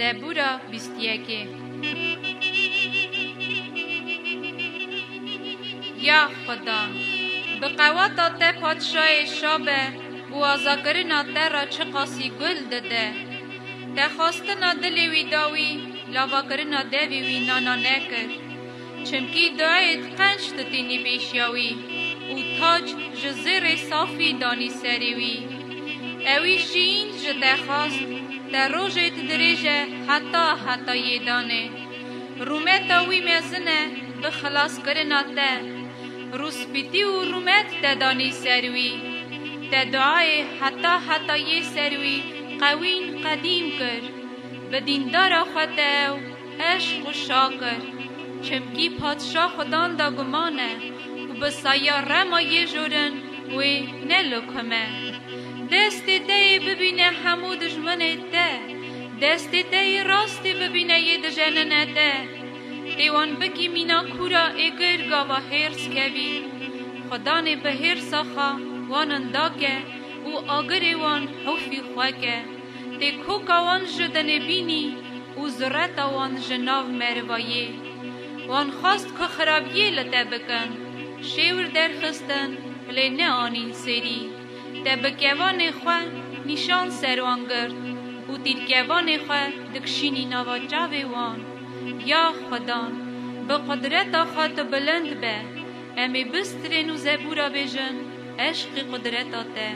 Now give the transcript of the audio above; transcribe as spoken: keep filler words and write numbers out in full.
Zebûra bîst û yekê. Ya Xudan, bi qewata te padşayê şa be û azakirina te re çiqasî gul dide. Te xwestina dilê wî da wî, lavakirina devê wî nana nekir. Çimkî duayê di qenc tutînî pêşiya wî û tac ji zêrê safî danî serê wî. Ewî şîn ji te xwast, te rojê di dirêj e heta heta yê danê. Rûmeta wî mezin e bi xilaskirina te. Rûspîtî û rûmet te danî ser wî. Te duayê heta heta yê ser wî qewîn qedîm kir. Bi dîndara xwe te ew eşq û şa kir. Çimkî padşa Xudan da guman e û bi saya rema yê jorin wê ne lokim e. Destê te yê bibîne hemû dijminê te. Destê te yê rastê bibîne yê dijenine te. Tê wan bikî mîna kûra êgir gava hêrs kevî. Xudanê bi hêrsa xwe wan inda ke û agirê wan hofî xwe ke. Tê koka wan ji dinê bînî û zureta wan ji nav meriva yê. Wan xwest ku xirabiyê li te bikin, şêwir derxistin, lê neanîn serî. Te bi kevanê xwe nîşan ser wan girt û tîrkevanê xwe dikişînî nava çavê wan. Ya Xudan, bi qudreta xwe tu bilind be. Em ê bistirên û zebûra bêjin, eşqî qudreta te.